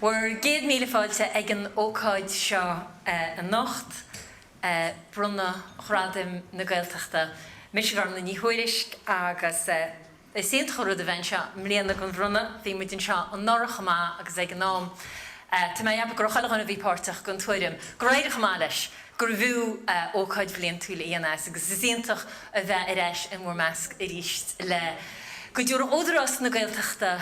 Bhur gcéad míle fáilte ag an ócáid seo anocht, bronnadh Ghradaim na Gaeltachta. Mise Gormlaith Ní Thuairisg agus is iontach an rud a bheith anseo i mbliana don bhronnadh. Bhí muid anseo anuraidh chomh maith agus ag an am, tá mé ag ceapadh go raibh chuile dhuine a bhí páirteach den tuairim gur éirigh chomh maith leis, gurbh fhiú ócáid bhliantúil a dhéanamh as agus is iontach a bheith ar ais in bhur measc arís le go dtabharfadh Údarás na Gaeltachta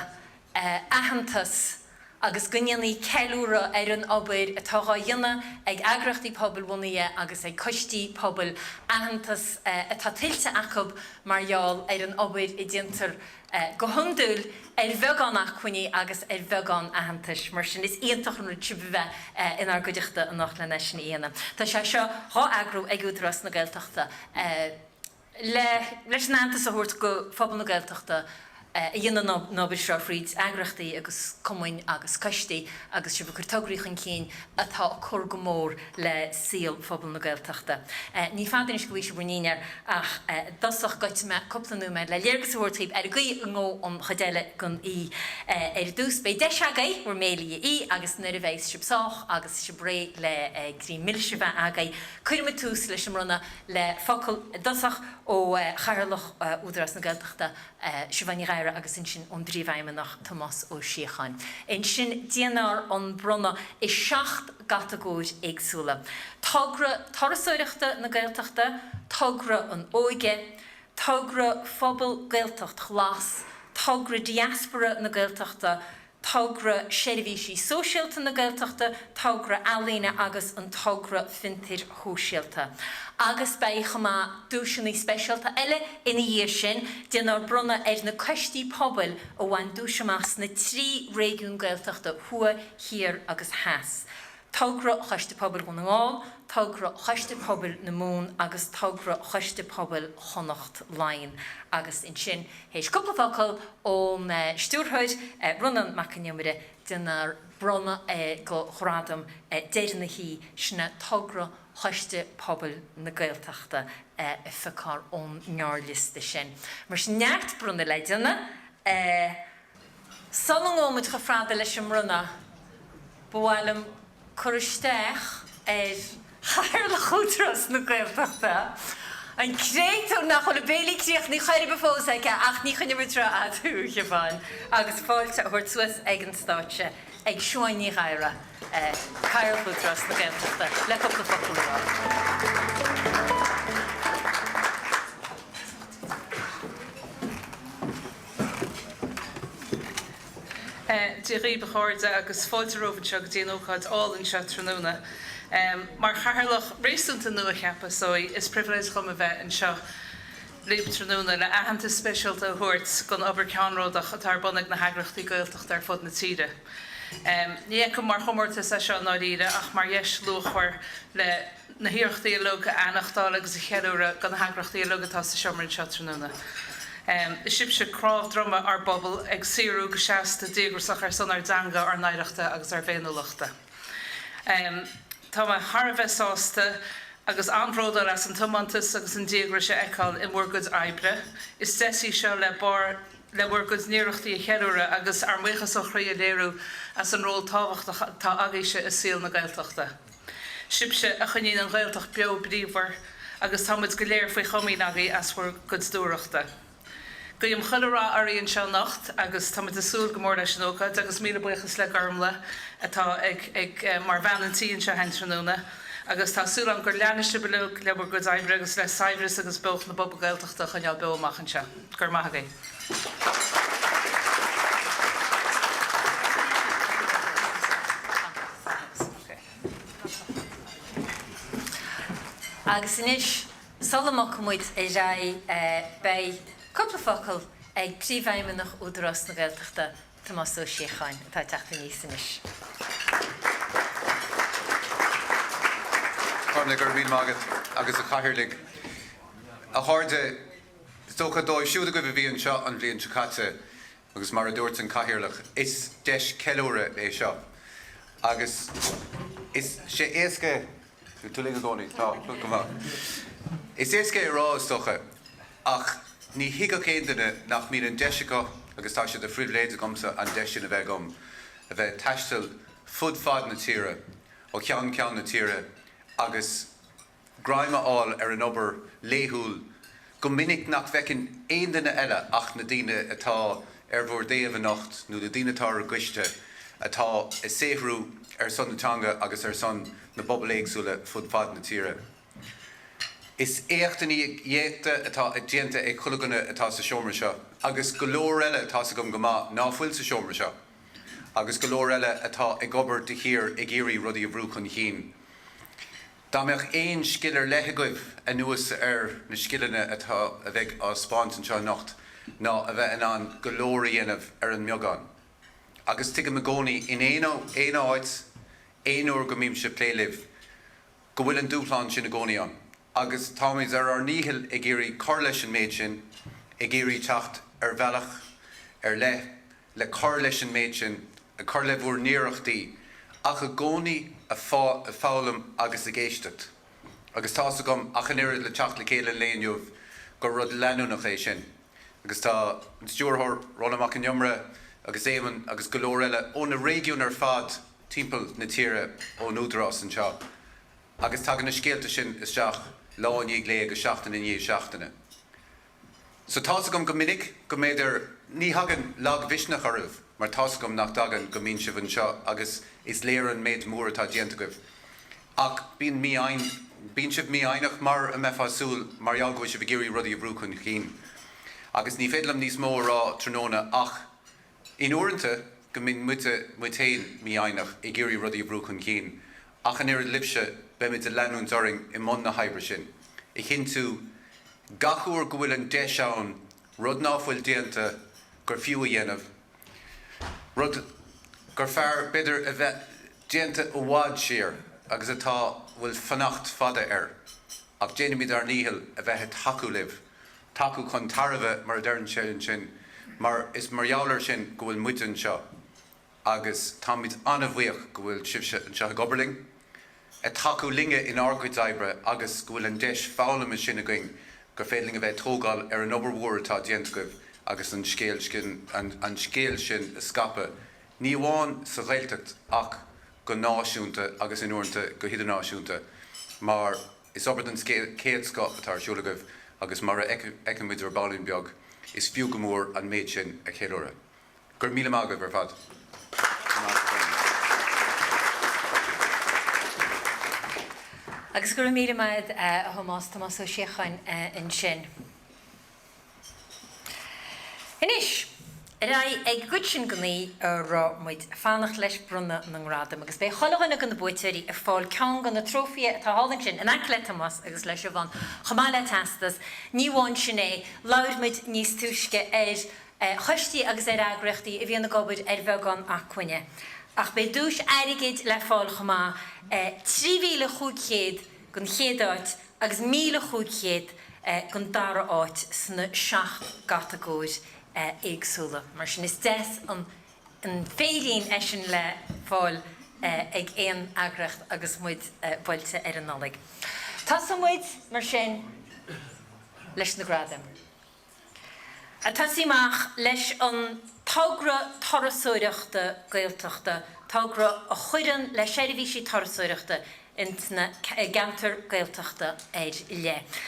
aitheantas agus go ndéanfaí ceiliúradh ar an obair atá dhá dhéanamh ag eagraíochtaí pobalbhunaithe agus ag coistí pobail, aitheantas atá tuillte acu mar gheall ar an obair a déantar go hiondúil ar bheagán acmhainní agus ar bheagán aitheantais. Mar sin, is iontach an rud sibh a bheith inár gcuideachta anocht lena sin a dhéanamh. Tá sé seo dhá eagrú ag Údarás na Gaeltachta. le leis an aitheantas a thabhairt go phobal na Gaeltachta a dhéanann an obair seo fríd eagraíochtaí agus cumainn agus coistí agus sibh ag cur tograí chun cinn atá ag cur go mór le saol phobal na Gaeltachta. Ní fada anois go bhfaighidh sibh bhur ndinnéar ach i dtosach goidfidh mé cúpla nóiméad le léargas a thabhairt dhaoibh ar an gcaoi a ngabhfaidh an chuid eile den oíche. Ar dtús beidh deis agaibh bhur mbéilí a ithe agus nuair a bheidh sibh sách agus sibh réidh le greim milis a bheith agaibh cuirfidh muid tús leis an mbronnadh le focal i dtosach ó Chathaoirleach Údarás na Gaeltachta, Siobhán Ní Ghadhra agus ansin ón bPríomhfheidhmeannach, Tomás Ó Síocháin. Ansin déanfar an bronnadh i 7 gcatagóir éagsúla, Togra Turasóireachta na Gaeltachta, Togra an Óige, Togra Phobal Gaeltacht Ghlas, Togra Diaspora na Gaeltachta, Togra Seirbhísí Sóisialta na Gaeltachta, Togra Ealaíne agus an Togra Fiontair Shóisialta. Agus beidh chomh maith duaiseanna speisialta eile ina dhiaidh sin, déanfar bronnadh ar na coistí pobail a bhain duais amach sna 3 réigiún Gaeltachta, Thuaidh, Thiar agus Theas. Togra Choiste Pobail Dhún na nGall, Togra Choiste Pobail na Mumhan agus Togra Choiste Pobail Chonnacht Laighean. Agus ansin, théis cúpla focal ón stiúrthóir, Rónán Mac Con Iomaire, déanfar bronnadh go ghradam deireanach, sin é Togra Choiste Pobail na Gaeltachta a phiocfar ón ngearrliosta sin. Mar sin, neart bronnadh le déanamh. Sula ngabhfaidh muid chomh fada leis an mbronnadh, ba mhaith liom cur isteach ar Chathaoirleach Údarás na Gaeltachta, an créatúr nach bhfuil a béilí críochnaithe chor ar bith fós aici ach ní choinneoidh muid rófhada thú, a Shiobhán, agus fáilte a thabhairt suas ag an stáitse ag Siobhán Ní Ghadhra, Cathaoirleach Údarás na Gaeltachta, le cúpla focal a rá. Dia dhaoibh, a chairde, agus fáilte romhaibh anseo go dtí an ócáid álainn seo tráthnóna. Mar chathaoirleach réasúnta nua-cheaptha, is dóigh, is pribhléid dhom a bheith anseo libh tráthnóna le aitheantas speisialta a thabhairt don obair ceannródach atá ar bun ag na heagraíochtaí Gaeltachta ar fud na tíre. Ní fheicim mar chomórtas é seo i ndáiríre ach mar dheis luachmhar le na hiarrachtaí uilig a aithneachtáil agus a cheiliúradh do na heagraíochtaí uilig atá sa seomra anseo tráthnóna. Is sibhse cnámh droma ár bpobal, ag saothrú go seasta díograiseach ar son ár dteanga, ár n-oidhreachta agus ár bhféiniúlachta. Tá mé thar a bheith sásta agus an-bhródúil as an tiomantas agus an díograis a fheiceáil i mbhur gcuid oibre. Is deis í seo le barr le bhur gcuid n-iarrachtaí a cheiliúradh agus ár mbuíochas ó chroí a léiriú as an ról tábhachtach atá agaibhse i saol na Gaeltachta. Sibhse a choinníonn an Ghaeltacht beo bríomhar agus tá muid go léir faoi chomaoin agaibh as bhur gcuid dúthrachta. Guím chuile rath oraibh anseo anocht agus tá muid ag súil go mór leis an ócáid agus míle buíochas le Gormlaith atá ag ag mar bhean an tí anseo againn tráthnóna agus tá súil agam go leanfaidh sibh uilig le bhur gcuid oibre agus le saibhreas agus beocht na bpobal Gaeltachta a choinneáil beo amach anseo. Go raibh maith agaibh. Agus anois, sula mbogfaidh muid ar aghaidh, beidh cúpla focal ag Príomhfheidhmeannach Údarás na Gaeltachta, Tomás Ó Síocháin, atá ag teacht aníos anois. Gormlaith, go raibh míle maith agat agus a Chathaoirligh. A chairde, is dócha dóibh siúd agaibh a bhí anseo an bhliain seo caite, Agus mar a dúirt an Cathaoirleach, is deis ceiliúradh é seo. Agus is sé éasca, tú linn i gcónaí, tá, go maith. Is éasca é a rá, is dócha, ach ní thuigfeadh aon duine nach mbíonn an deis acu, agus tá sé de phribhléid agamsa an deis sin a bheith agam, a bheith ag taisteal. fud fad na tíre, ó cheann ceann na tíre agus greim a fháil ar an obair laethúil go minic nach bhfeiceann aon duine eile ach na daoine atá ar bhur dtaobh anocht nó na daoine atá ar an gcoiste atá ag saothrú ar son na teanga agus ar son na bpobal éagsúla fud fad na tíre. Is éacht i ndiaidh éachta atá déanta ag chuile dhuine atá sa seomra seo agus go leor eile tá's agam go maith ná fuil sa seomra seo agus go leor eile atá ag obair de shíor ag iarraidh rudaí a bhrú chun chinn. Dá mbeadh aon scil ar leith agaibh anuas ar na scileanna atá a bheidh á spáint anseo anocht ná a bheith in ann go leor a dhéanamh ar an mbeagán. Agus tuigim i gcónaí in aon aon áit, aon uair go mbímse ag plé libh, go bhfuil an dúshlán sin i gcónaí ann. Agus táimid ar ár ndícheall ag iarraidh cur leis an méid sin, ag iarraidh teacht ar bhealach ar leith le cur leis an méid sin, ag cur le bhur n-iarrachtaí, ach i gcónaí ag foghlaim agus ag éisteacht. Agus tá's agam, ach an oiread le teacht le chéile an lae inniu, gur rud leanúnach é sin. Agus tá an Stiúrthóir, Rónán Mac Con Iomaire, agus Éamonn agus go leor eile ó na réigiúin ar fad timpeall na tíre ón Údarás anseo, agus tagann na scéalta sin isteach lá i ndiaidh lae agus seachtain i ndiaidh seachtaine. So tá's agam go minic go mb'fhéidir, ní thagann lagmhisneach oraibh mar tá's agam nach dtagann, go mbíonn sibh anseo agus is léir an méid mór atá déanta agaibh. Ach bíonn mífhoighne, bíonn sibh mífhoighneach mar a mbeifeá ag súil mar gheall go bhfuil sibh ag iarraidh rudaí a bhrú chun cinn. Agus ní féidir liom níos mó a rá tráthnóna ach in uaireanta go mbíonn muide, muid féin mífhoighneach ag iarraidh rudaí a bhrú chun cinn ach an oiread libhse beimid ag leanúint orainn i mbun na hoibre sin, a chinntiú gach uair go bhfuil an deis ann rud ná fuil déanta gur fiú a dhéanamh, rud gur fearr b'fhéidir a bheith déanta i bhfad siar agus atá bhfuil fanacht fada air. Ach déanfaimid ár ndícheall a bheith ag tacú libh, tacú chun tairbhe mar a deireann sé ansin, mar is mar gheall air sin go bhfuil muide anseo. agus táimid an-bhuíoch go bhfuil sibhse anseo ag obair linn, ag tacú linne inár gcuid oibre agus go bhfuil an deis foghlama sin againn gur féidir linn a bheith ag tógáil ar an obair mhór atá déanta agaibh agus an scéal sin, an scéal sin a scaipeadh, ní amháin sa Ghaeltacht ach go náisiúnta agus in uaireanta go hidirnáisiúnta mar is obair den chéad scoth atá ar siúl agaibh agus mar a fheicfimid ar baillín beag, is fiú go mór an méid sin a cheiliúradh. Go raibh míle maith agaibh ar fad. Agus go raibh míle maith agat a Thomáis, Tomás Ó Síocháin ansin. Anois, ar aghaidh ag an gcuid sin den oíche a raibh muid ag fanacht leis, bronnadh na ngradam. Agus beidh chuile dhuine de na buaiteoirí ag fáil ceann de na trófaithe atá thall ansin in aice le Tomás agus le Siobhán, chomh maith le teastas. Ní amháin sin é, labhair muid níos túisce ar choistí agus ar eagraíochtaí a bhíonn ag obair ar bheagán acmhainne. Ach beidh duais airgid le fáil chomh maith, 3,500 don chéad áit agus 1,500 don dara áit sna 7 gcatagóir éagsúla. Mar sin is deas an féirín é sin le fáil ag aon eagraíocht agus muid buailte ar an Nollaig. Tosóidh muid mar sin leis na gradaim. Ag tosaí amach leis an togra turasóireachta Gaeltachta, togra a chuireann le seirbhísí turasóireachta ins na gceantar Gaeltachta ar leith.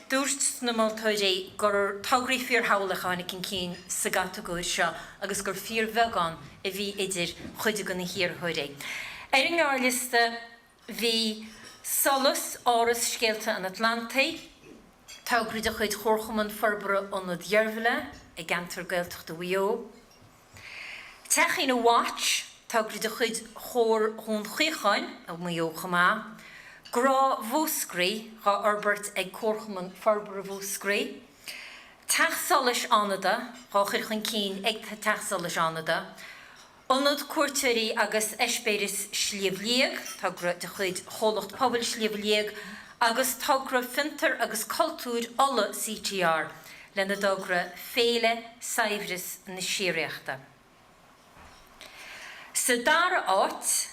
Dúirt na moltóirí gur tograí fíor-shamhlaíocha a tháinig chun cinn sa gcatagóir seo agus gur fíorbheagán a bhí idir chuid de na hiarrthóirí. Ar an ngearrliosta bhí Solas, Áras Scéalta an Atlantaigh, Togra de chuid Chomharchumann Forbartha Ionad Dheirbhile i gceantar Gaeltachta Mhaigh Eo. Teachín a' Watch, togra de chuid Chomhar Dhún Chaocháin i Maigh Eo chomh maith. Grá Mhúscraí, dhá fhorbairt ag Comharchumann Forbartha Mhúscraí. Teach Solais Fhánada, dhá chur chun cinn ag Teach Solais Fhánada. Ionad Cuairteoirí agus Eispéireas Shliabh Liag, togra de chuid Chomhlacht Pobail Shliabh Liag, agus togra Fiontar agus Cultúir Uladh CTR lena dtogra Féile Saibhreas na Síoraíochta. Sa dara háit,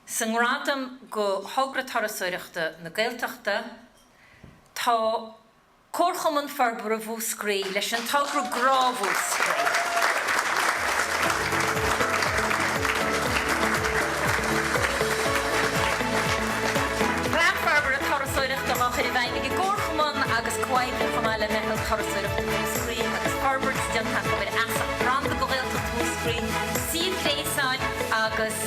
sa ngradam do Thogra Turasóireachta na Gaeltachta, tá. Comharchumann Forbartha Mhúscraí leis an togra Grá Mhúscraí. Agus comhoibriú chomh maith le Meitheal Turasóireachta Mhúscraí agus forbairt déanta acu ar fheasacht branda do Ghaeltacht Mhúscraí, suíomh gréasáin agus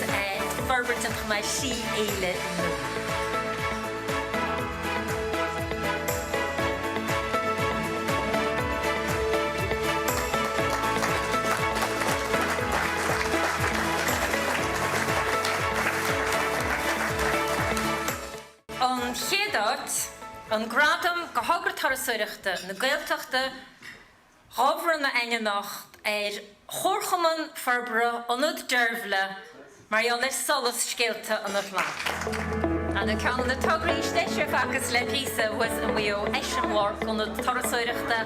forbairt déanta chomh maith ar thrí fhéile nua. An chéad áit, an gradam do Thogra Turasóireachta na Gaeltachta, dhá bhronnadh a'inn anocht ar Chomharchumann Forbartha Ionad Deirbhile mar gheall ar Solas Scéalta an Atlantaigh. Ana ceann de na tograí is deise a facthas le píosa thuas i Maigh Eo, eiseamláir d'ionad turasóireachta.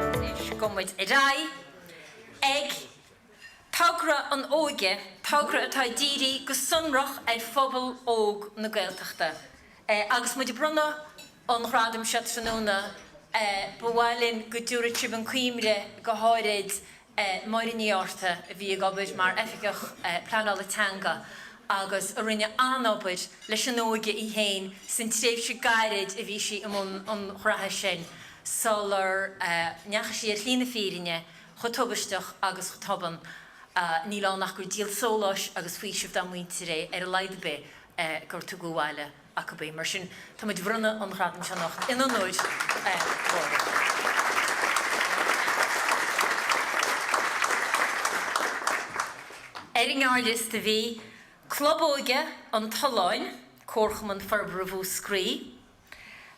Anois gabhfaidh muid ar aghaidh ag Togra an Óige, togra atá dírithe go sonrach ar phobal óg na Gaeltachta. Agus muid ag bronnadh an ghradaim seo tráthnóna, ba mhaith linn go dtabharfadh sibh an cuimhne go háirid Máire Ní Fhátharta a bhí ag obair mar Oifigeach Pleanála Teanga agus a rinne an-obair leis an óige í féin san tréimhse gairid a bhí sí i mbun an ghraithe sin sular ndeachaigh sí ar shlí na fírinne chomh tubaisteach agus chomh tobann. Níl ann ach gur díol sóláis agus faoisimh dá muintir é ar a laghad ar bith gur tugadh abhaile acu í. Mar sin, tá muid ag bronnadh an ghradaim seo anocht in onóir Mháire. Ar an ngearrliosta bhí, Club Óige an tSuláin, Comharchumann Forbartha Mhúscraí,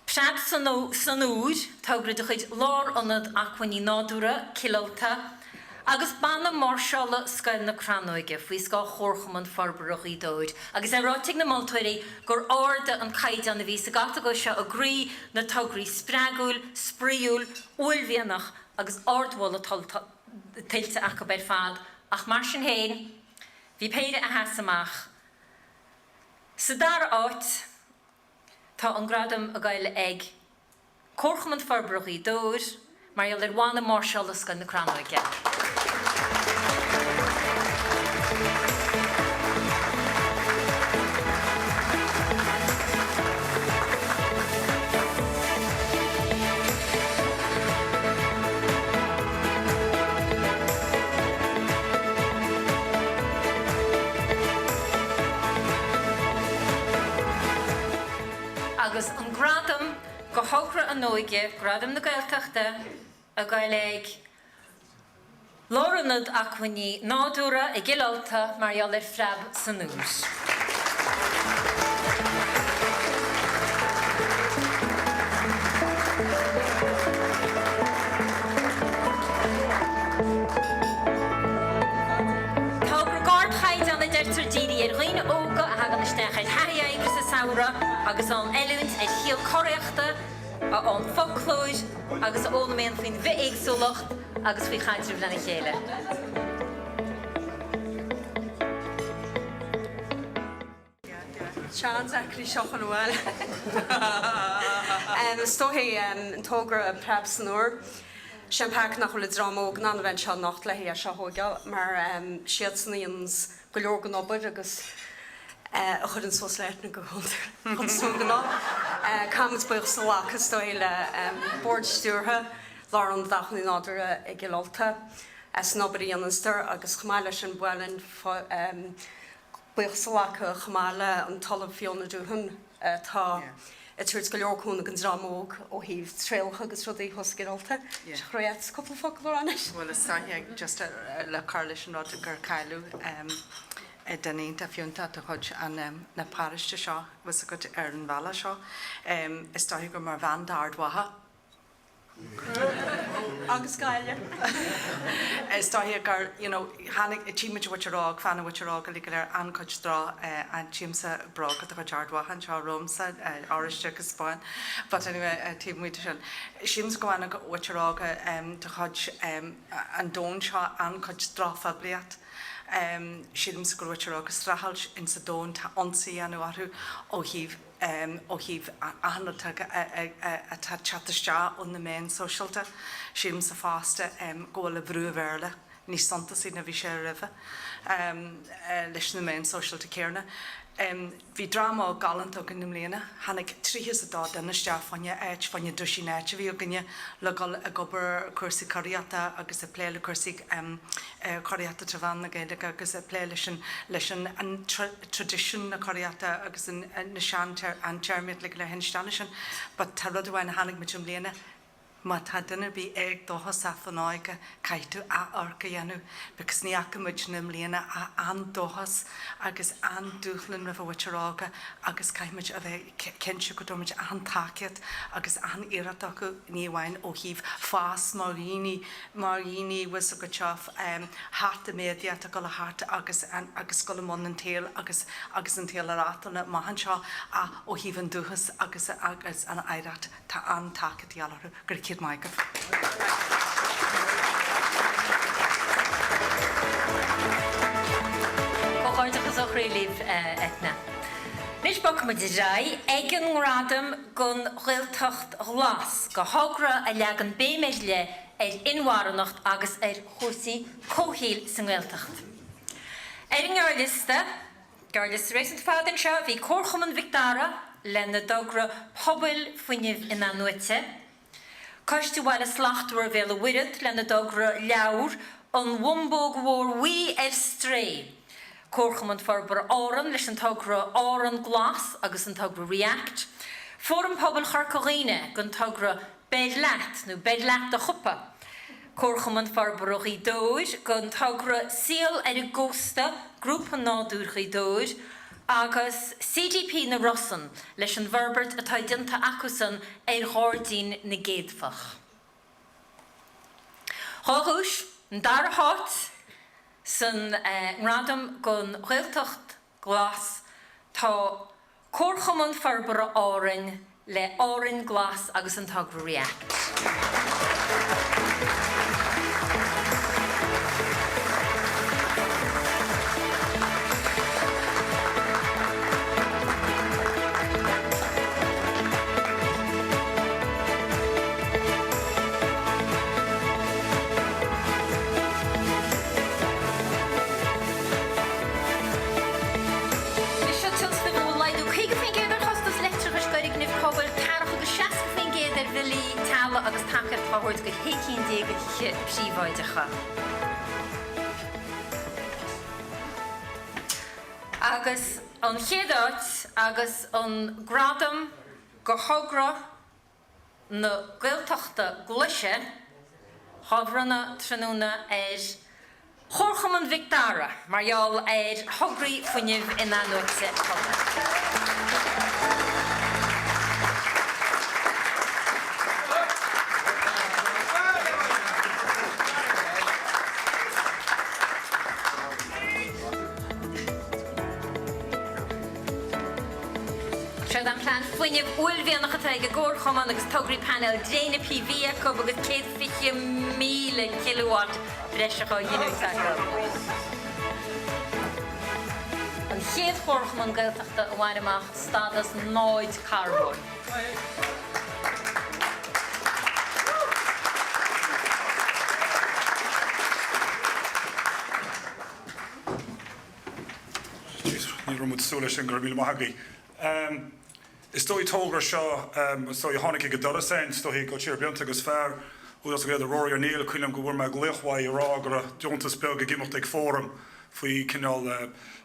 Preab san Iúr, togra de chuid Lárionad Acmhainní Nádúrtha, Cill Ulta, agus Banna Máirseála Scoil na Crannóige, faoi scáth Chomharchumann Forbartha Ghaoth Dobhair, agus é ráite ag na moltóirí gur arda an caighdeán a bhí sa gcatagóir seo i gcroí na tograí spreagúil, spraíúil, uaillmhianach agus ardmholadh tuillte acu ar fad ach mar sin féin bhí péire a sheas amach. Sa dara háit. Tá an gradam ag goil ag Comharchumann Forbartha Ghaoth Dobhair mar gheall ar Bhanna Máirseála Scoil na Crannóige. Agus an gradam do Thogra an Óige, Gradam na Gaeltachta, ag goil ag Lárionad Acmhainní Nádúrtha i gCill Ulta mar gheall ar Phreab san Iúr. Togra d'ardchaighdeán a deirtear dírithe ar dhaoine óga a thagann isteach ar thaithí oibre sa samhradh agus a fhaigheann oiliúint ar shaol curaíochta, a fhaigheann foclóir agus a fhoghlaimíonn faoin bhithéagsúlacht agus faoi chaidreamh lena chéile. Seán Zachary seo chun abhaile. Is dóichí an togra Preab san Iúr. Sé an peaca nach bhfuil an dream óg in ann a bheith anseo anocht le é seo a thóigeáil mar siadsan a dhéananns go leor den obair agus a chuireann suas le Eithne go chuid is mó den lá. Caithfimid buíochas a ghlacadh is dóichí le Bord Stiúrtha Lárionad Acmhainní Nádúrtha i gCill Ulta as an obair a dhéananns dar agus chomh maith leis sin ba mhaith linn buíochas a ghlacadh chomh maith le an tOllamh Fiona Doohan atá ag tabhairt go leor cúnamh don dream óg ó thaobh trialacha agus rudaí thuas i gCill Ulta. Seo chugat cúpla focal a rá anois. Bhuel is dóiche just le cur leis an rud gur cailleadh duine iontach fiúntach de chuid an na paróiste seo bhfuil agat ar an bhealach seo. Is dóiche gur mar bhean d'Ard Mhacha Agus Gaillimh. Is dóiche gur, you know, tháinig, tchímid an mhuintir óg, faigheann an mhuintir óg uilig go léir an-chuid droch, tchímse bróga de chuid Ard Mhacha anseo romhamsa, oráiste agus bán, but anyway, taobh amuigh de sin, sílimse go bhfaigheann an mhuintir óg de chuid an domhain seo an-chuid drochphoiblíocht. Sílimse go bhfuil muintir óg ag streachailt in sa domhan, tá ionsaí á dhéanamh orthu ó thaobh ó thaobh achan rud atá ag teacht isteach ó na meáin sóisialta. Sílimse fosta go bhfuil an brú an Bhéarla níos suntasaí ná bhí sé roimhe leis na meáin sóisialta céarna. Bhí dream óg galánta againn i mbliana. Tháinig 32 duine isteach fá choinne áit, fá choinne duisín áit a bhí againne le dhul ag obair ar cúrsaí curaíochta agus ag plé le cúrsaí curaíochta trí mheán na Gaeilge agus ag plé leis an leis an an traidisiún na curaíochta agus an na sean an téarmaíocht le go léir isteach sin. But tá rud amháin a chonaic muid i mbliana, Má tá duine ar bith éagdóchasach fán óige, caithfidh tú athamharc a dhéanamh because ní fhaca muidne i mbliana ach an-dóchas agus an-dúshlán roimh an mhuintir óga agus caithfidh muid a bheith cinnte go dtabharfaidh muid achan tacaíocht agus achan iarracht acu, ní amháin ó thaobh fás mar dhaoine, mar dhaoine bhfuil agat seo thart i méadaíocht ag dul thart agus agus dul i mbun an tsaoil agus agus an tsaol a reáchtáil amach anseo ach ó thaobh an dúchas agus agus an oidhreacht. Tá an-tacaíocht de dhíobháil orthu. Go raibh céad maith agaibh. Comhghairdeachas ó chroí libh, Eithne. Anois bogfaidh muid ar aghaidh ag an nGradam don Ghaeltacht Ghlas, do thogra a leagann béim ar leith ar inmharthanacht agus ar chúrsaí comhshaoil sa nGaeltacht. Ar an ngearrliosta, Gearrliosta réasúnta fada anseo, bhí Comharchumann Mhic Dara lena dtogra Pobail Fuinnimh In-athnuaite, Coiste Bhaile Slachtmhar Bhéal an Mhuirthead lena dtogra Leabhar, An Bhumbóg Mhór Bhuí ar Strae, Comharchumann Forbartha Árann leis an togra Árann Glas agus an togra ReAct, Fóram Pobail Chorca Dhuibhne don togra Beir Leat nó Beir Leat do Chupa, Comharchumann Forbartha Ghaoth Dobhair don togra Saol ar an gCósta, Grúpa Nádúir Ghaoth Dobhair, agus CDP na Rosann leis an bhforbairt atá déanta acusan ar Ghairdín na gCéadfach. Dhá dhuais, an dara háit san nGradam don Ghaeltacht Glas tá Comharchumann Forbartha Árainn le Árainn Glas agus an togra ReAct. Leis seo tionscnamh a bhfuil laghdú 50% ar chostas leictreachais d'fhoirgnimh pobail, tarrach agus 60% ar bhillí teaghlaigh agus tacaíocht á thabhairt do shé cinn déag de thithe príobháideacha. Agus an chéad áit agus an gradam do thogra na Gaeltachta Glaise dhá bhronnadh tráthnóna ar Chomharchumann Mhic Dara mar gheall ar thograí fuinnimh in-athnuaite pobail. Seo an plean fuinnimh uaillmhianach atá ag an gComharchumann agus tograí painéal gréine PV acu agus 120,000 kilowatt breise á ghiniúint acu. An chéad chomharchumann Gaeltachta a bhain amach stádas náid carbóin. Ní raibh muid ag súil leis sin, go raibh míle maith agaibh. Is dóigh togra seo, is dóigh a tháinig ag an doras againn, is dóigh ag dul siar blianta agus fear Údarás na Gaeltachta Rory O'Neill, cuimhin liom go bhfuair mé glaoch uaidh ag rá go raibh deontas beag ag imeacht ag Fóram faoi cineál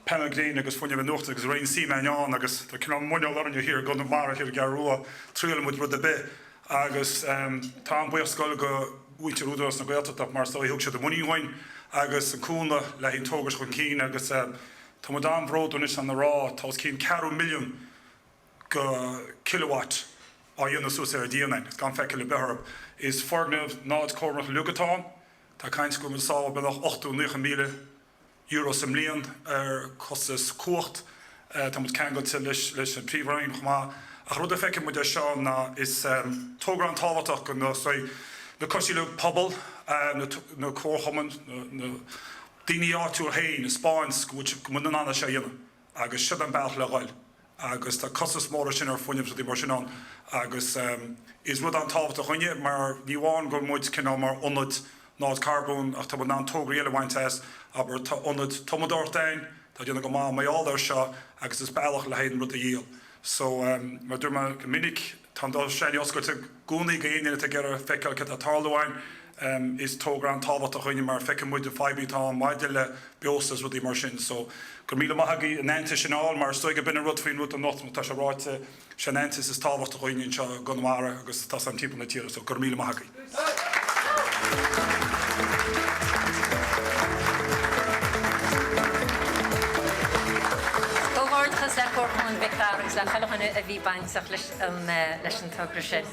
painéil gréine agus fuinneamh in-athnuaite agus raibh aon suim againn ann agus tá cineál muineál orainne thiar i gConamara thiar i gCeathrú Rua, triailfidh muid rud ar bith. Agus tá an-bhuíochas ag dul go mhuintir Údarás na Gaeltachta mar is dóigh thug siad a muinín dhúinn agus an cúnamh le haghaidh an togra seo chun cinn agus tá muid an-bhródúil anois ann a rá tá os cionn ceathrú milliún go kilowatt á dhéanamh suas ar an díon againn, gan feithicil ar bith orthu. Is foirgneamh náid carbónach uilig atá ann. Tá caint go bhfuil muid ag sábháil beagnach 80, 90 míle euro sa mbliain ar costas cumhacht. Tá muid ceangailte leis leis an Príomhroinn chomh maith. Ach rud a feiceann muid ar seo ná is togra an-tábhachtach go na na coistí le pobal, na na comharchumainn, na na. daoine áitiúil féin a 'spáint go bhfuil muid in ann é seo a dhéanamh agus siod an bealach le ghoil agus tá costas mór ansin ar fuinneamh is rudaí mar sin ann agus is rud an-tábhachtach dhúinne mar ní amháin go bhfuil muid cineál mar ionad náid carbóin ach tá muid in ann tograí eile a bhaint as, abair tá ionad tumadóireachta ann, tá ag déanamh go maith mar gheall air seo agus is bealach le haghaidh an rud a dhíol. So, mar a dúirt mé go minic, tá an doras s'againne oscailte i gcónaí go éinne atá ag iarraidh feiceáil céard atá ag tarlú ann. Is togra an-tábhachtach dhúinne mar feiceann muid an fadhb atá ann maidir le breosla is rudaí mar sin. So, go raibh míle maith agaibh an aitheantas sin a fháil mar is dóigh go b'in an rud faoin rud anocht má tá sé ráite, sé an aitheantas is tábhachtaí dhúinne anseo i gConamara agus tá san timpeall na tíre. So, go raibh míle maith agaibh. Comhghairdeachas le Comharchumann Mhic Dara agus le chuile dhuine a bhí bainteach leis an togra sin.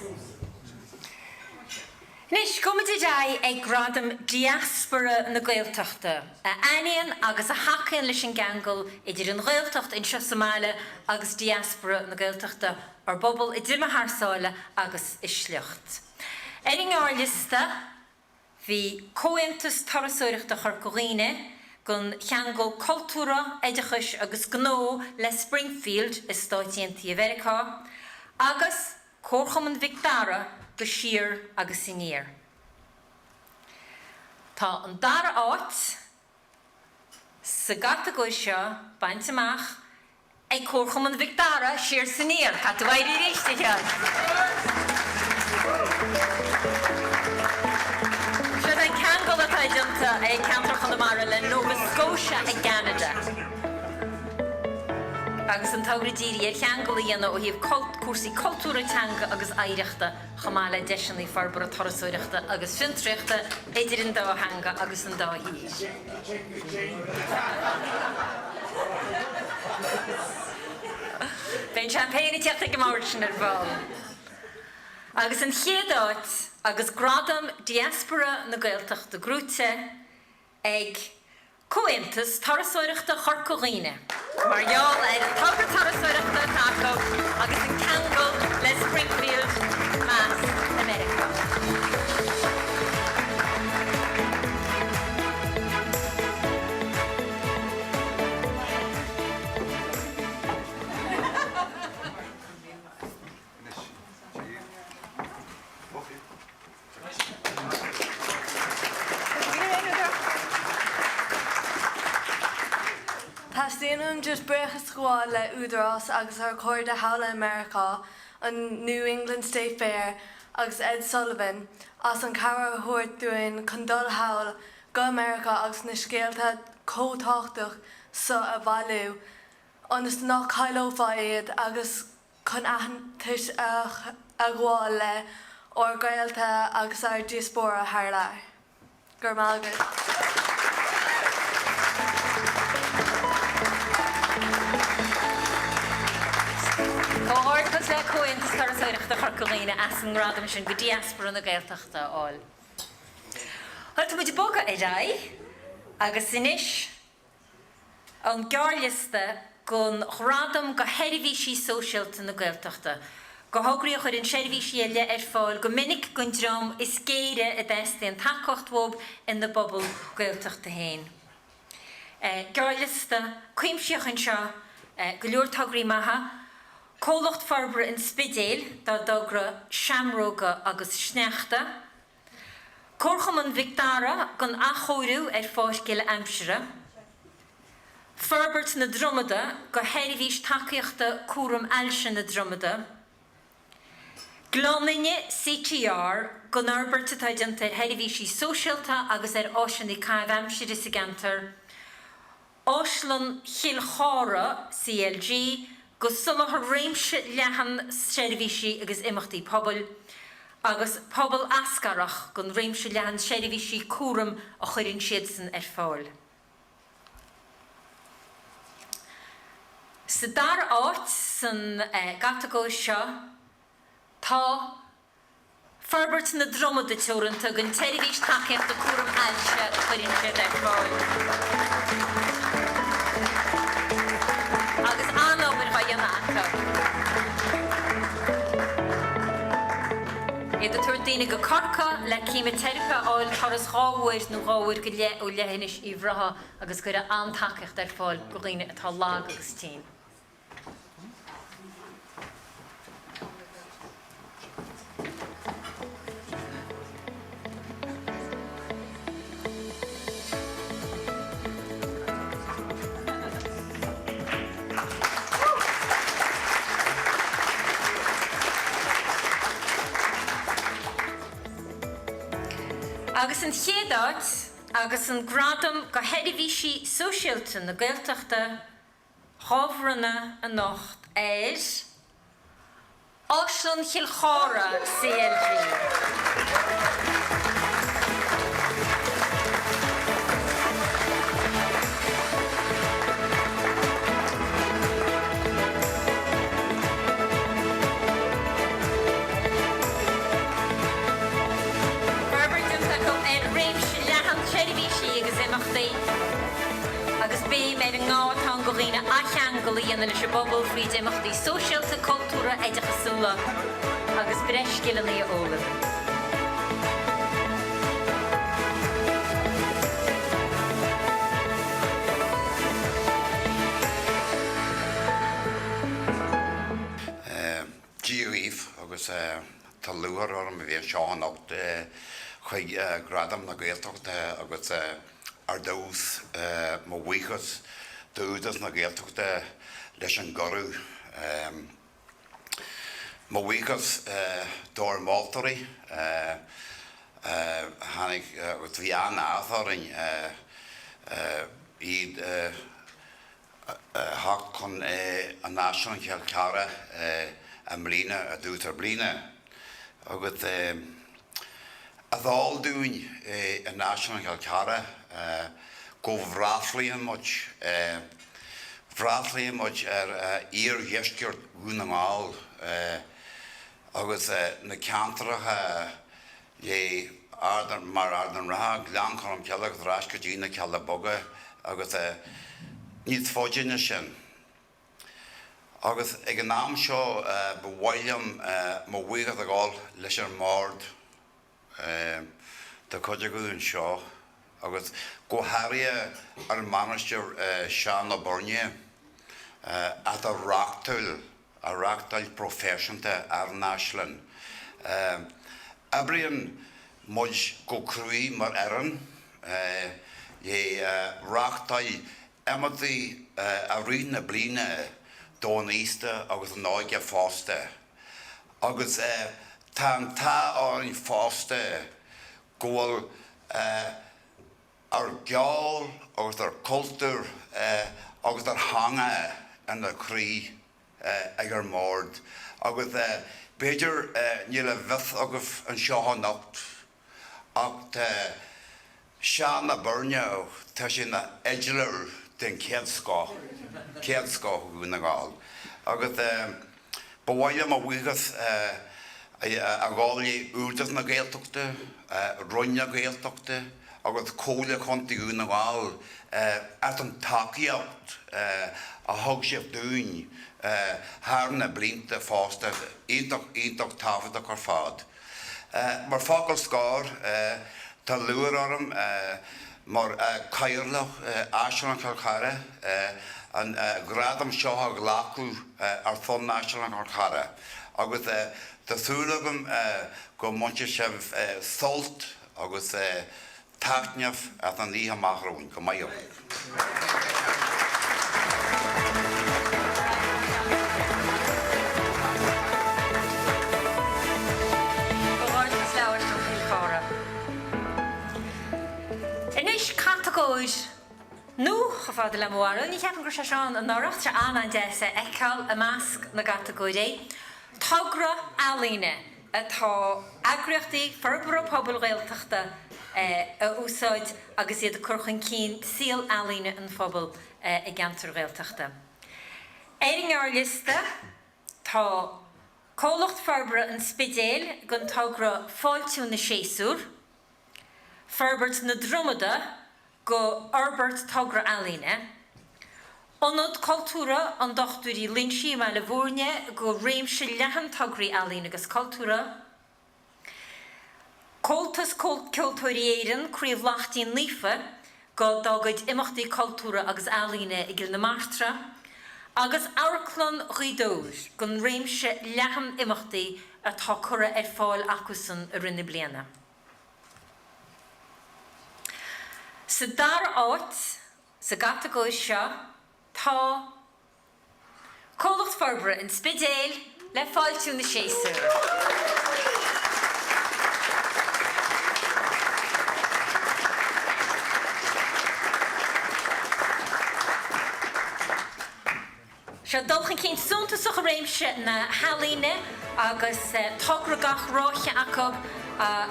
Anois, gabhfaimid ar aghaidh ag Gradaim Diaspora na Gaeltachta, a aithníonn agus a thacaíonn leis an gceangal idir an Ghaeltacht anseo sa mbaile agus Diaspora na Gaeltachta, ár bpobal a d'imigh thar sáile agus a sliocht. Ar an ngearrliosta bhí Comhaontas Turasóireachta Chorca Dhuibhne don cheangal cultúrtha, oideachais agus gnó le Springfield i Stáit Aontaithe Mheiriceá, agus Comharchumann Mhic Dara do Siar agus Aniar. Tá an dara háit sa gcatagóir seo bainte amach ag Comharchumann Mhic Dara, Siar 's Aniar. Caithfidh tú éirí arís, a Sheáin. Siod an ceangal atá déanta ag ceantar Chonamara le Nova Scotia i gCeanada. Agus an togra dírithe ar cheangal a dhéanamh ó thaobh cúrsaí cultúrtha, teanga agus oidhreachta chomh maith le deiseanna forbartha turasóireachta agus fiontraíochta idir an dá theanga agus an dá thír. Beidh an champagne ag teacht ag an mbord sin ar ball. Agus an chéad áit agus Gradam Diaspora na Gaeltachta gnóite ag Comhaontas Turasóireachta Chorca Dhuibhne mar gheall ar an togra turasóireachta atá acu agus an ceangal le Springfield, Mass. i Meiriceá. Teastaíonn uaim just buíochas a ghabháil le Údarás agus ár cairde thall i Meiriceá, an New England State Fair agus Ed Sullivan as an cabhair a thabhairt dúinn chun dul thall go Meiriceá agus na scéalta chomh tábhachtach so a bhailiú ionas nach cailleofaí iad agus chun aitheantas a ghabháil le ár gaolta agus ár diaspóra thar lear. Go raibh maith agat. Comhghairdeachas le Comhaontas Turasóireachta Chorca Dhuibhne as an ngradam sin go Diaspora na Gaeltachta a fháil. Bhuel, tá muid ag bogadh ar aghaidh agus anois An gearrliosta don Ghradam do Sheirbhísí Sóisialta na Gaeltachta, do thograí a chuireann seirbhísí ar leith ar fáil go minic don dream is géire a dteastaíonn tacaíocht uathub ina bpobal Gaeltachta féin. Gearrliosta cuimsitheach anseo, go leor tograí maithe. Comhlacht Forbartha an Spidéil dá dtogra Seamróga agus Sneachta. Comharchumann Mhic Dara don athchóiriú ar Pháirc Uile Aimsire, Forbairt na Dromada do sheirbhís tacaíochta cúram ailse na Dromada, Gleann Fhinne CTR don fhorbairt atá déanta ar sheirbhísí sóisialta agus ar áiseanna caitheamh aimsire sa gceantar, Áislann Chill Chartha CLG do soláthar réimse leathan seirbhísí agus imeachtaí pobail, agus Pobal Eascarrach don réimse leathan seirbhísí cúraim a chuireann siadsan ar fáil. Sa dara háit san gcatagóir seo tá. Forbairt na Dromada Teoranta don tseirbhís tacaíochta cúram ailse a chuireann siad ar fáil. Agus an-obair á dhéanamh acu. Iad ag tabhairt. daoine go Corcaigh le céimiteiripe a fháil, turas 2 uair nó 2 uair go leith ó Leithinis Uíbh Ráthaigh agus cuireadh an-tacaíocht ar fáil go dhaoine atá lag agus tinn. Agus an chéad áit agus an gradam go Sheirbhísí Sóisialta na Gaeltachta dhá bhronnadh anocht ar Áislann Chill Chartha CLG. Forbairt déanta acu ar réimse leathan seirbhísí agus imeachtaí agus béim ar an ngá atá ann go dhaoine athcheangal a dhéanamh leis an bpobal fríd imeachtaí sóisialta, cultúrtha, oideachasúla agus breis scileanna a fhoghlaim. Dia dhaoibh agus tá lúcháir orm a bheith anseo anocht chuig Gradaim na Gaeltachta agus ar dtús mo bhuíochas d'Údarás na Gaeltachta leis an gcuireadh. Mo bhuíochas dár moltóirí a tháinig agus bhí an-áthas orainn iad a theacht chun an Áislann Chill Chartha i mbliana, i dtús na bliana. Agus is eol dúinn in Áislann Chill Chartha go bhfreastalaíonn muid, freastalaíonn muid ar iardheisceart Dhún na nGall agus na ceantracha le mar Ard an Rátha, Gleann Cholm Cille agus ar ais go dtí na Cealla Beaga agus níos faide ná sin. Agus ag an am seo ba mhaith liom mo bhuíochas a ghabháil leis an mbord, tá cuid acu anseo agus go háirithe ár mbainisteoir Seán Ó Beirne atá reachtáil a reachtáil proifisiúnta ár n-áislann. Oibríonn muid go cruaidh mar fhoireann le reachtáil imeachtaí i rith na bliana don aosta agus an óige fosta. Agus tá an t-ádh orainn fosta go bhfuil ár gceol agus ár cultúr agus ár theanga ina chroí ag ár mbord. Agus b'fhéidir níl a bhfios agaibh anseo anocht ach tá Seán Ó Beirne, tá sé ina fhidléir den chéad scoth, céad scoth i Dhún na nGall. Agus ba mhaith liom mo bhuíochas a ghabháil le Údarás na Gaeltachta, Roinn na Gaeltachta agus Comhairle Chontae Dhún na nGall as an tacaíocht a thug sibh dúinn thar na blianta fosta. Iontach, iontach tábhachtach ar fad. Mar focal scoir, tá lúcháir orm mar Chathaoirleach Áislann Chill Chartha an gradam seo a ghlacadh ar son Áislann Chill Chartha agus tá súil agam go mbainfidh sibh sult agus taitneamh as an oíche amach romhainn. Go maith agaibh. Comhghairdeas le Áislann Chill Chartha. Anois catagóir nua chomh fada le mo bharúil. Ní cheapaim go raibh sé seo ann anuraidh. Tá sé an-an-deas a fheiceáil i measc na gcatagóirí. Togra ealaíne. atá eagraíochtaí forbartha pobail Ghaeltachta a úsáid agus iad ag cur chun cinn saol ealaíne an phobail i gceantair Ghaeltachta. Ar an ngearrliosta tá Comhlacht Forbartha an Spidéil don togra Fáiltiú na Séasúr, Forbairt na Dromada go Fhorbairt Togra Ealaíne, Ionad Cultúrtha an Dr Uí Loingsigh i mBaile Bhúirne go réimse leathan tograí ealaíne agus cultúrtha. Comhaltas Ceoltóirí Éireann, Craobh Laichtín Naofa, go dá gcuid imeachtaí cultúrtha agus ealaíne i gCill na Martra, agus Amharclann Ghaoth Dobhair, don réimse leathan imeachtaí atá curtha ar fáil acusan i rith na bliana. Sa dara háit sa gcatagóir seo tá. Comhlacht Forbartha an Spidéil le Fáiltiú na Séasúr. Seo dul chun cinn suntasach i réimse na healaíne agus togra gach ráithe acu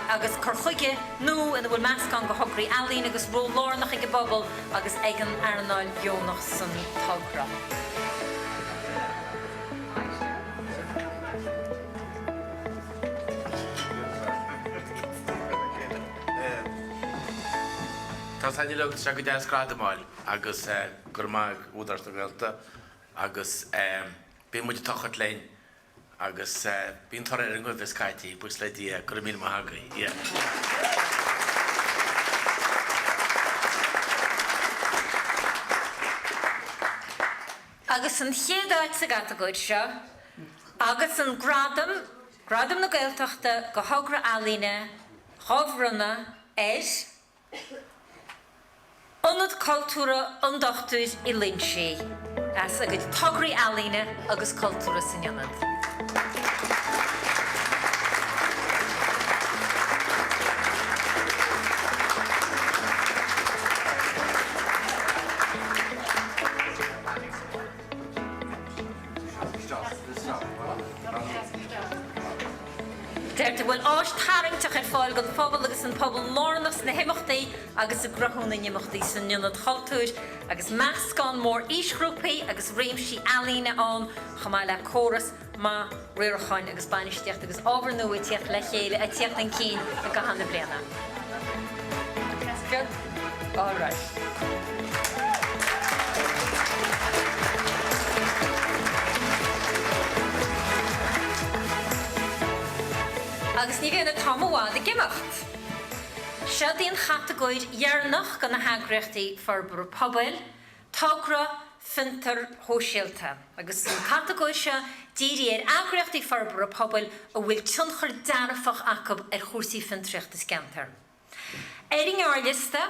agus cur chuige nua ina bhfuil meascán de thograí ealaíne agus ról lárnach ag an bpobal agus ag an earnáil dheonach san togra. Tá a fhios agat, tá sé go deas gradam a fháil agus go raibh maith ag Údarás na Gaeltachta agus bíonn muid ag tochailt linn Agus bíonn toradh ar an gcoimheas scaití, buíochas le Dia, go raibh míle maith agaibh. Yeah. Agus an chéad áit sa gcatagóir seo agus an gradam, Gradam na Gaeltachta do thogra ealaíne dhá bhronnadh ar. Ionad Cultúrtha an Dochtúir Uí Loingsigh as a gcuid tograí ealaíne agus cultúrtha san ionad. Deirtear go bhfuil áis tarraingteach ar fáil don phobal agus an pobal lárnach sna himeachtaí agus i gcruthú na n-imeachtaí san Ionad Chultúir agus meascán mór aoisghrúpaí agus réimsí ealaíne ann chomh maith le córas maith riaracháin agus bainistíochta agus ábhair nua ag tíocht le chéile ag tíocht chun cinn i gcaitheamh na bliana. Good. All right. Agus ní bhíonn an t-am i bhfad ag imeacht. Seod í an chatagóir dheireanach de na heagraíochtaí forbartha pobail, Togra Fiontair Shóisialta, agus an catagóir seo dírithe ar eagraíochtaí forbartha pobail a bhfuil tionchar dearfach acu ar chúrsaí fiontraíochta sa gceantar. Ar an ngearrliosta,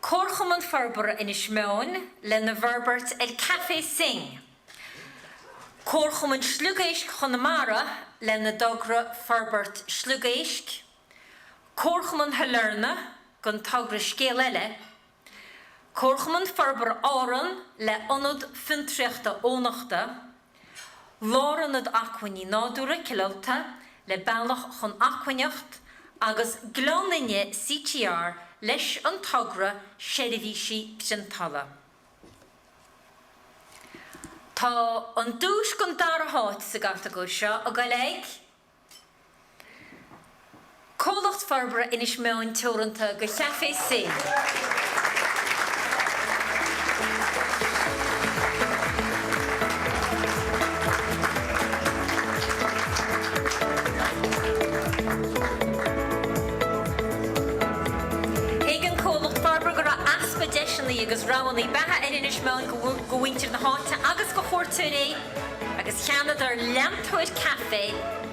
Comharchumann Forbartha Inis Meáin lena bhforbairt ar Café Synge, Comharchumann Sliogéisc Chonamara lena dtogra Forbairt Sliogéisc, Comharchumann Shailearna don togra Scéal Eile, Comharchumann Forbartha Árann le Ionad Fiontraíochta Eoghanachta, Lárionad Acmhainní Nádúrtha, Cill Ulta, le Bealach chun Acmhainneacht, agus Gleann Fhinne CTR leis an togra Seirbhísí Priontála. Tá an duais don dara háit sa gcatagóir seo ag goil ag. Comhlacht Forbartha Inis Meáin Teoranta do Chaifé Synge. Thuig an comhlacht forbartha go raibh easpa deiseanna agus roghanna beatha ar Inis Meáin do mhuintir na háite agus do chuairteoirí. Agus cheannaíodar leantóir caife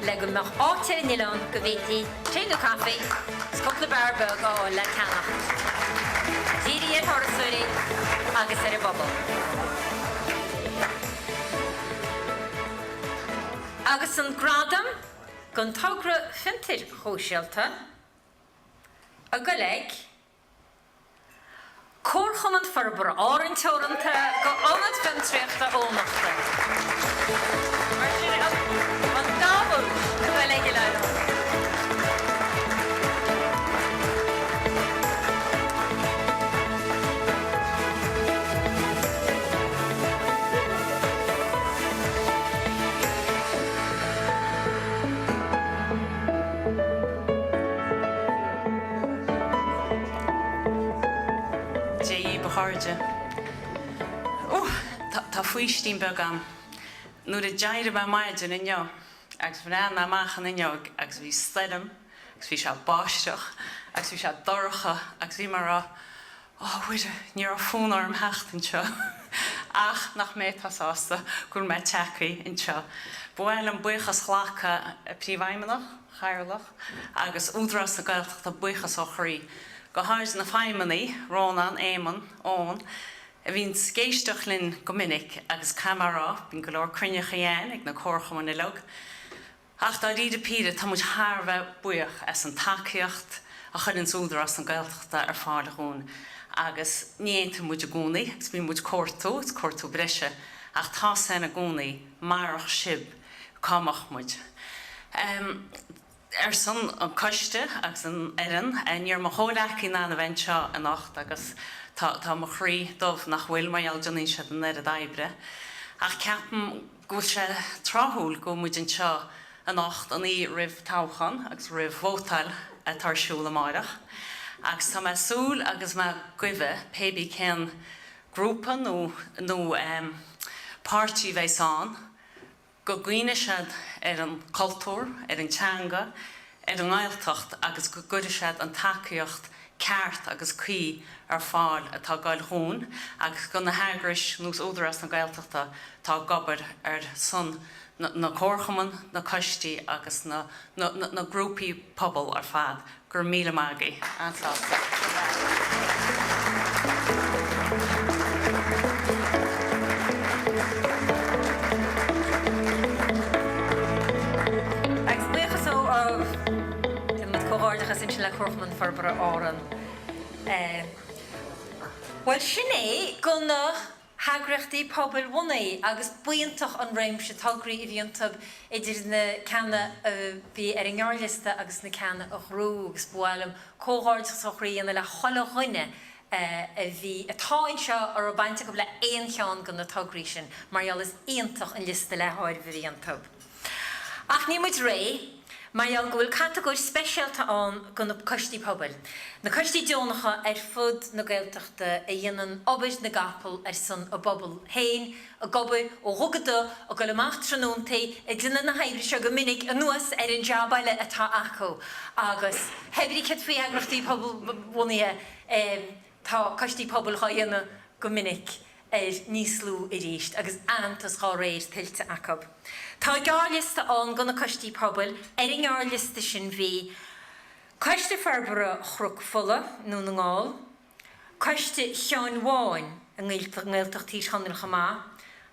le go mbeadh áit ar an oileán go bhféadfaí tae nó caife agus cúpla beár beag a fháil le ceannach. Dírithe ar thurasóirí agus ar an bpobal. Agus an gradam don togra fiontair shóisialta ag goil ag. Comharchumann Forbartha Árann Teoranta go Ionad Fiontraíochta Eoghanachta. Mar sin, an dá dhuais ag goil ag Oileán Árann. Dia dhaoibh a chairde. Ó, tá faoistin beag agam. Nuair a d'éirigh mé maidin inniu agus bhreathnaigh mé amach an fhuinneog agus bhí stoirm agus bhí sé ag báisteach agus bhí sé dorcha agus bhí mé ag rá Ó, a Mhuire, ní raibh fonn orm theacht anseo ach nach mé atá sásta go bhfuil mé tagtha anseo. Ba mhaith liom buíochas a ghlacadh a Príomhfheidhmeannach, Chathaoirleach agus Údarás na Gaeltachta buíochas ó chroí, go háirid na feidhmeannaigh, Rónán, Éamonn, Eoin, a bhíonns ag éisteacht linn go minic agus caithfidh mé a rá, bíonn go leor cruinneachaí ann ag na comharchumainn uilig. Ach dáiríre píre, tá muid thar a bheith buíoch as an tacaíocht a chuireanns Údarás na Gaeltachta ar fáil dhúinn agus ní aontaíonn muid i gcónaí agus bíonn muid comhairtú agus comhairtú breise ach tá's a'inn i gcónaí marach sibh cá mbeadh muid. Ar son an coiste agus an fhoireann, ní raibh mo chomhghleacaí in ann a bheith anseo anocht agus tá tá mo chroí dubh nach bhfuil mar gheall déanann siad an oiread oibre ach ceapaim go bhfuil sé tráthúil go bhfuil muid anseo anocht an oíche roimh toghchán agus roimh vótáil atá ar siúl amáireach agus tá mé ag súil agus mé ag guibhe pé bí cén grúpa nó nó páirtí a bheas ann go gcuimhneoidh siad ar an cultúr, ar an teanga, ar an nGaeltacht agus go gcuirfidh siad an tacaíocht ceart agus cuí ar fáil atá ag goil dhúinn agus do na heagrais nós Údarás na Gaeltachta atá ag obair ar son na comharchumann, na coistí agus na na grúpaí pobal ar fad. Go raibh míle maith agaibh. An-sásta. Agus buíochas ó Déanaimid comhghairdeachas ansin le Comharchumann Forbartha Árann. Bhuel, sin é go na heagraíochtaí pobail bhunaithe agus b'iontach an réimse tograí a bhí iontu idir na ceanna a bhí ar an ngearrliosta agus na ceanna a ghnóthaigh agus ba mhaith liom comhghairdeachas ó chroí a dhéanamh le chuile dhuine a bhí, atá anseo a raibh baint acu le aon cheann de na tograí sin mar gheall is iontach an liosta le háireamh a bhí iontu. Ach níl muid réidh, mar gheall go bhfuil catagóir speisialta ann do na coistí pobail, na coistí deonacha ar fud na Gaeltachta a dhéanann obair na gcapall ar son a bpobal féin, ag obair ó dhubh go dubh, ag dul amach tráthnóntaí, ag déanamh na hoibre seo go minic anuas ar an jab eile atá acu. Agus hé brí céard faoi eagraíochtaí pobalbhunaithe, tá coistí pobail dhá dhéanamh go minic. ar níos lú arís agus aitheantas dhá réir tuillte acu. Tá gearrliosta ann go na coistí pobail, ar an ngearrliosta sin bhí, Coiste Forbartha Chnoc Fola i nDún na nGall, Coiste Sheáin Bháin i nGaeltacht Thír Chonaill chomh maith,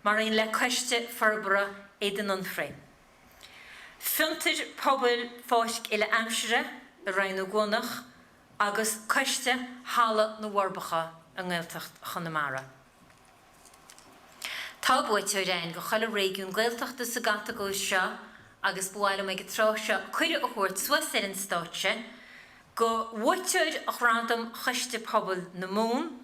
mar aon le Coiste Forbartha Éadan Anfraidh. Fiontar Pobail Pháirc Uile Aimsire i Rinn Ó gCuanach agus Coiste Halla na bhForbacha i nGaeltacht Chonamara. Tá buaiteoir ann go chuile réigiún Gaeltachta sa gcatagóir seo agus ba mhaith liom ag an tráth seo cuireadh a thabhairt suas ar an stáitse go bhuaiteoir Ghradam Choiste Pobail na Mumhan,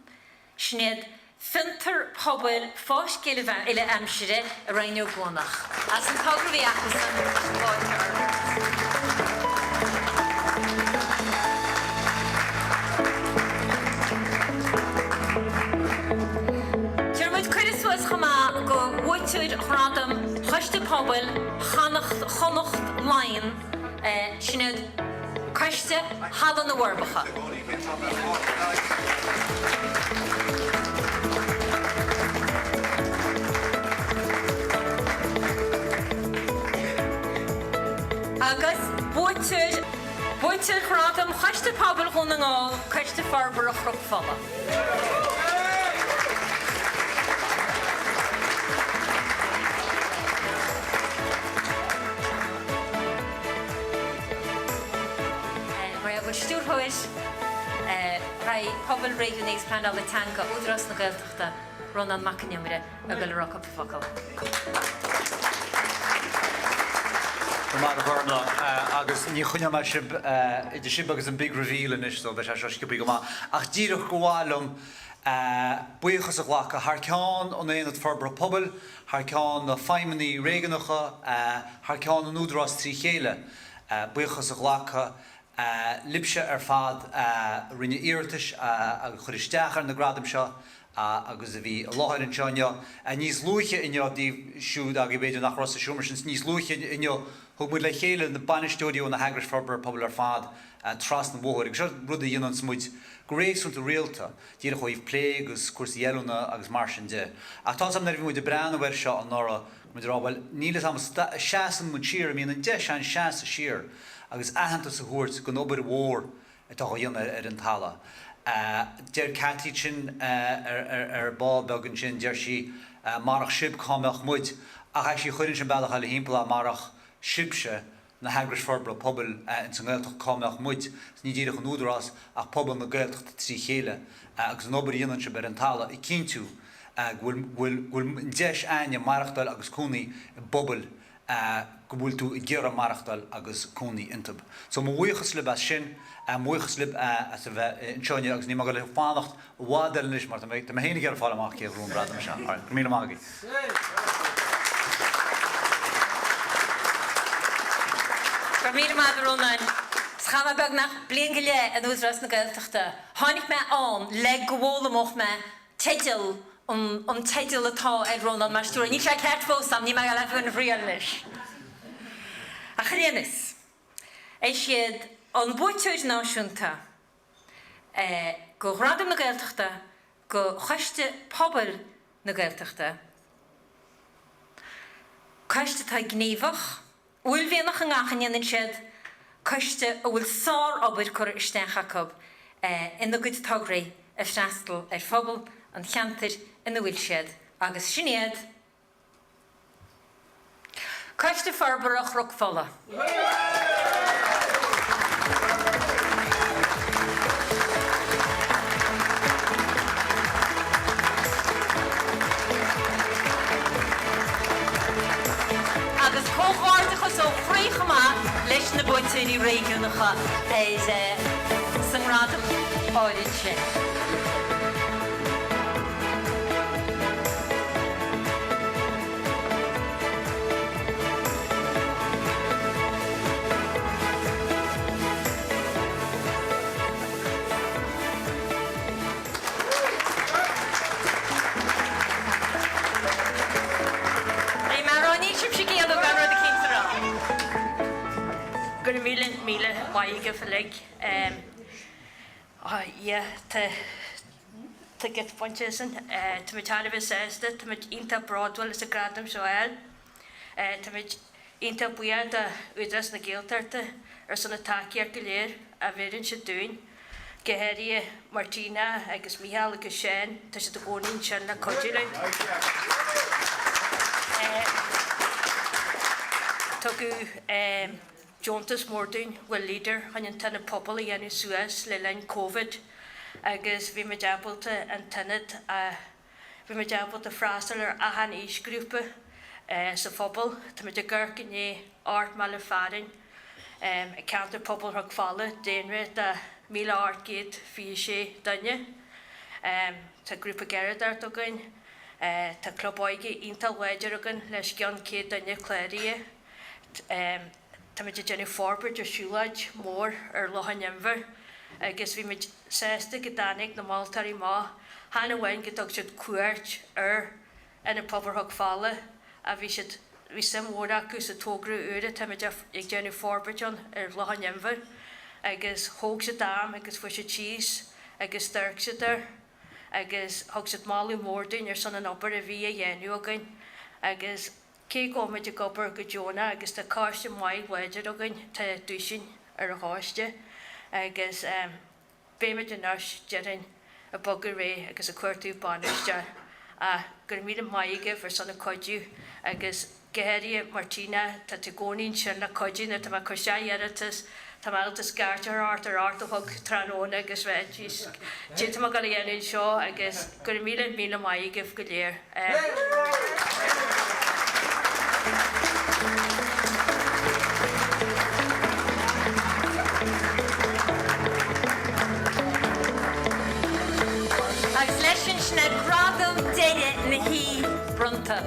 Sin iad Fiontar Pobail Pháirc Uile Aimsire i Rinn Ó gCuanach. As an togra a bhí acusan ach fáilte orthu. Tabharfaidh muid cuireadh suas chomh maith go bhuaiteoir Ghradam Choiste Pobail Chonnacht Chonnacht Laighean, Sin iad Coiste Halla na bhForbacha. Agus buaiteoir Buaiteoir Ghradam Choiste Pobail Dhún na nGall, Coiste Forbartha Chnoc Fola. Mar go bhfuil Stiúrthóir Roinn Pobail, Réigiúnaí agus Pleanála Teanga, Údarás na Gaeltachta, Rónán Mac Con Iomaire, ag dul a rá cúpla focal. Go raibh maith agat, Gormlaith, agus ní choinneoidh mé sibh idir sibh agus an big reveal anois so beidh sé seo sciobtha go maith. Ach díreach gur mhaith liom buíochas a ghlacadh thar ceann an Aonad Forbartha Pobail, thar ceann na feidhmeannaí réigiúnacha, thar ceann an Údarás trí chéile, buíochas a ghlacadh libhse ar fad a rinne iarratais agus chuir isteach ar na gradaim seo. Agus a bhí i láthair anseo inniu. Níos luaithe inniu, daoibh siúd agaibh b'fhéidir nach raibh sa seomra sin, níos luaithe inniu thug muid le chéile na bainisteoirí ó na heagrais forbartha pobail ar fad trasna an bhóthair agus seo rud a dhéananns muid go réasúnta rialta, díreach ó thaobh plé agus cúrsaí oiliúna agus mar sin de. Ach tá's agam nuair a bhí muid ag breathnú air seo anuraidh, go muid ag rá bhuel níl fhios agam, seasann muid siar, an mbíonn an deis ann seasamh siar agus aitheantas a thabhairt don obair mhór atá á dhéanamh ar an talamh. Deir Cathy sin ar ball beag ansin, deir sí, marach sibh cá mbeadh muid? Ach actually chuirfinnse an bealach eile thimpeall é, marach sibhse, na heagrais forbartha pobail ins an nGaeltacht, cá mbeadh muid? Ní díreach an Údarás ach pobal na Gaeltachta trí chéile agus an obair a dhéanann sibh ar an talamh ag cinntiú go bhfuil go bhfuil an deis a'inne maireachtáil agus cónaí i bpobail go bhfuil tú ag iarraidh maireachtáil agus cónaí iontub. So mo bhuíochas libh as sin, mo bhuíochas libh as a bheith anseo inniu agus níl mé ag dul fanacht i bhfad eile anois mar tá mé féin ag iarraidh fáil amach cé a ghnóthaigh an gradam seo. Alright, go raibh míle maith agaibh. Go raibh míle maith agat a Rónáin. Chaith mé beagnach bliain go leith in Údarás na Gaeltachta. Tháinig mé ann le go bhfoghlaimeodh mé teideal an an teideal atá ar Rónán mar stiúrthóir. Níl sé ceart fós a'm, níl mé ag dul a thriail anois. Ach ar aon nós, is iad an buaiteoir náisiúnta go Ghradam na Gaeltachta go Choiste Pobail na Gaeltachta, coiste atá gníomhach, Uaillmhianach i ngach a ndéanann siad, coiste a bhfuil sár-obair curtha isteach acu ina gcuid tograí ag freastal ar phobal an cheantair ina bhfuil siad agus sin iad Coiste Forbartha Chnoc Fola. Agus comhghairdeachas ó chroí chomh maith leis na buaiteoirí réigiúnacha ar sa ngradam áirid sin. Bhí mé ag rá níl sibhse ag iarraidh gan rud eicínt a rá. Go raibh míle míle maith agaibh uilig. Yeah, tá tá geit bainte asainn. Táimid thar a bheith sásta, táimid iontach bródúil as an gradam seo a fháil. Táimid iontach buíoch do Údarás na Gaeltachta ar son na tacaíocht go léir a bheireann siad dúinn, go háirithe Martina agus Micheál agus Seán, tá siad i gcónaí ansin le cuidiú linn. Tugadh deontas mór dúinn ó Leader chun an t-ionad pobail a dhéanamh suas le linn Covid agus bhí muid ábalta an t-ionad a Bhí muid ábalta freastal ar achan aoisghrúpa sa phobal. Táimid ag amharc i ndiaidh 8 mbaile fearainn i Ceantar Pobail Chnoc Fola, daonra de 1,826 duine. Tá grúpa garraíodóireachta againn, tá club óige iontach láidir againn le os cionn 100 duine cláraithe. Táimid ag déanamh forbairt ar siúlóid mhór ar Loch an Inbhir agus bhí muid sásta go dtáinig na moltóirí amach, chan amháin go dtug siad cuairt ar Ionad Pobail Chnoc Fola ach bhí siad, bhí suim mhór acu sa togra úr atáimid ag déanamh forbairt ann ar Loch an Inbhir agus thóg siad am agus fuair siad síos agus d'amharc siad air agus thug siad moladh mór dúinn ar son an obair a bhí á dhéanamh againn agus Cé go bhfuil muid ag obair go deonach agus tá coiste maith láidir againn, tá duaiseanna ar an choiste agus beimid anois, déarfainn, ag bogadh ar aghaidh agus ag cuartú bainisteoir. Ach go raibh míle maith agaibh ar son an cuidiú agus go háirithe Martina, tá tú i gcónaí ansin le cuidiú nuair atá mé ag cur isteach iarratas, tá mé ábalta scairt a chur ort ar 8 a chlog tráthnóna agus rá jeez, cad tá mé ag dul a dhéanamh anseo agus go raibh míle míle maith agaibh go léir. Agus leis sin, sin é gradam deiridh na hoíche bronnta.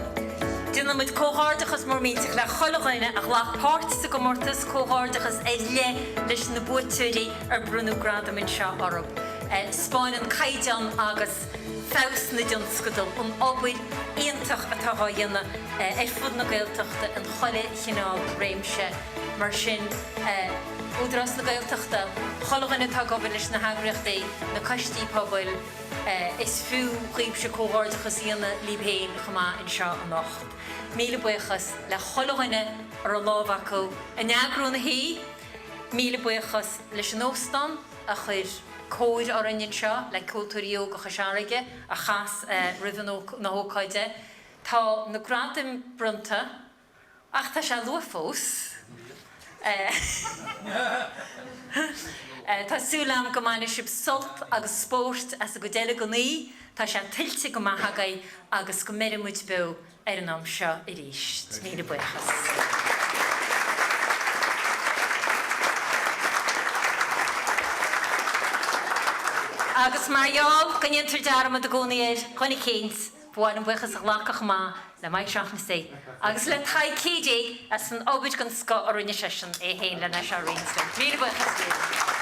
Déanann muid comhghairdeachas mór millteach le chuile dhuine a ghlac páirt sa gcomórtas, comhghairdeachas ar leith leis na buaiteoirí ar bronnadh gradam anseo orthu. 'Spáineann caighdeán agus feabhas na dtionscadal an obair iontach atá á dhéanamh ar fud na Gaeltachta in chuile chineál réimse. Mar sin, Údarás na Gaeltachta, chuile dhuine atá ag obair leis na heagraíochtaí, na coistí pobail, is fiú dhaoibhse comhghairdeachas a dhéanamh libh féin chomh maith anseo anocht. Míle buíochas le chuile dhuine a raibh lámh acu in eagrú na hoíche. Míle buíochas leis an óstán a chuir cóir orainn anseo, le Ceoltóirí Óga Chois Fharraige a chas roimh na hócáide. Tá na gradaim bronnta ach tá sé luath fós. Tá súil agam go mbainfidh sibh sult agus spórt as an gcuid eile den oíche, tá sé tuillte go maith agaibh agus go mbeirfidh muid beo ar an am seo arís. Míle buíochas. Agus mar gheall go ndéantar dearmad i gcónaí ar dhuine eicínt, ba mhaith liom buíochas a ghlacadh chomh maith le Mike Shaughnessy agus le Tadhg Keady as an obair den scoth a rinne seisean é féin lena seo a roinnt linn. Míle buíochas libh.